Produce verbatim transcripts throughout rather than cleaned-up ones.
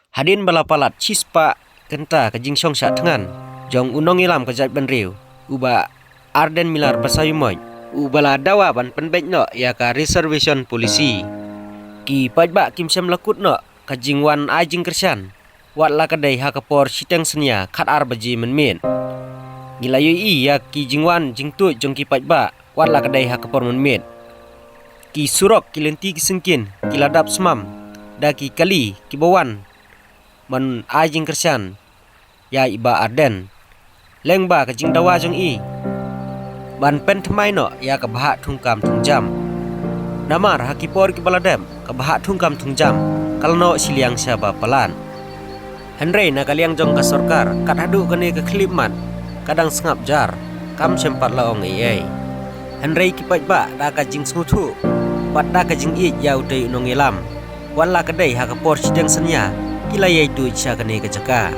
Hadien ba la palat shispah kynta ka jingshong shah thngan jong u nongïalam ka jaitbynriew, u Bah Ardent Miller Basaiawmoit, u ba la dawa ban pynbeit noh ïa ka reservation policy, ki paidbah kim shym la kut noh ka jingwan ai jingkyrshan, wat la ka dei ha ka por shiteng synñia khatar baje mynmiet. Ngi la ïohi ïa ki jingwan jingtuid jong ki paidbah, wat la ka dei ha ka por mynmiet. Ki surok, ki lynti, ki syngkien ki la dap smam da ki kali kiba wan ban ai jingkyrshan ïa i Bah Ardent. Lyngba ka jingdawa jong i ban pynthymmai noh ïa ka bhah thungkam thungjam. Namar ha ki por kiba la dep, ka bhah thungkam thungjam ka la noh shiliang sha ba palat. Hynrei na ka liang jong ka sorkar, kat haduh kane ka khyllipmat ka dang sngap jar, kam shym pat la ong ei ei. Hynrei ki paidbah da ka jingsngewthuh bad da ka jingïeit ïa utei u nongïalam, wat la ka dei ha ka por shiteng synñia, ki la ïai tuid sha kane ka jaka.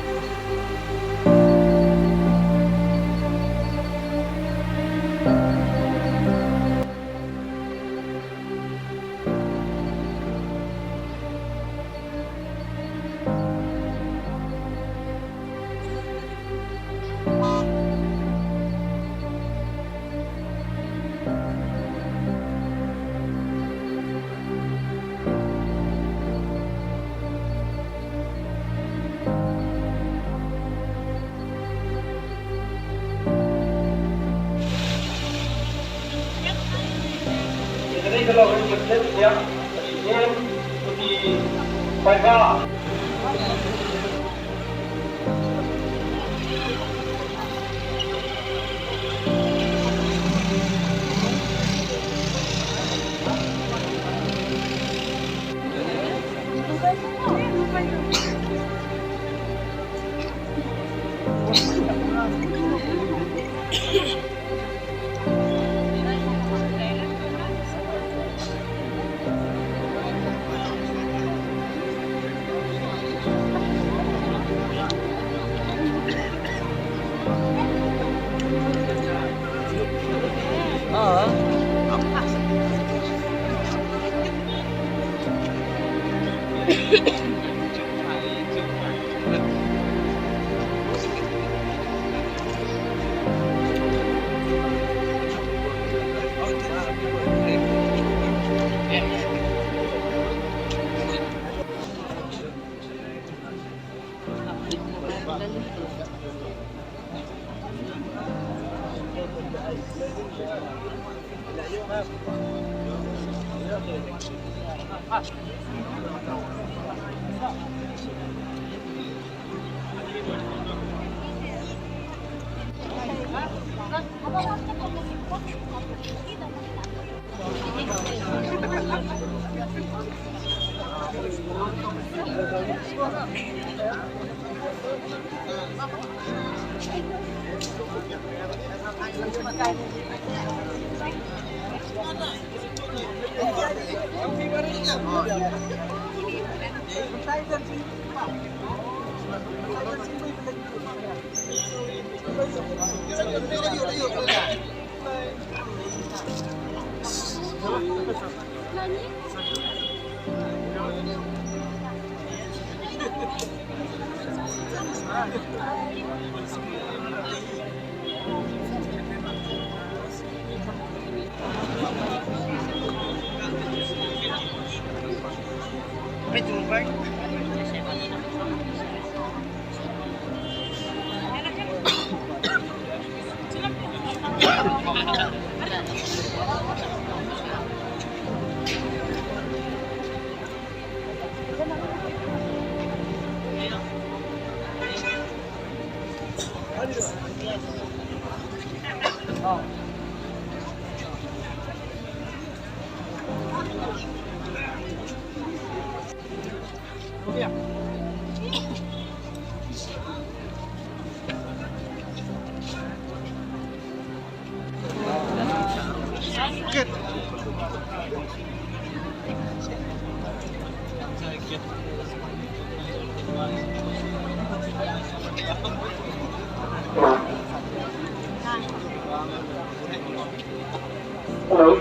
Hello.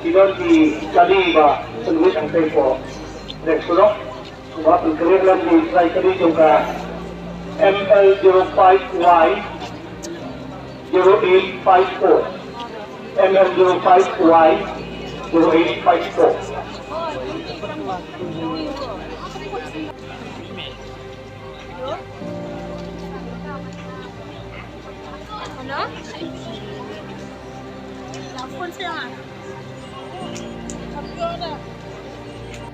Ki don ki kali ba pynwit hangtei ko. Next, no? Ba pynkhreh lem ïa i trai kali jong ka M L zero five Y zero eight five four. M L zero five Y zero eight five four. Hello? La phone siya nga.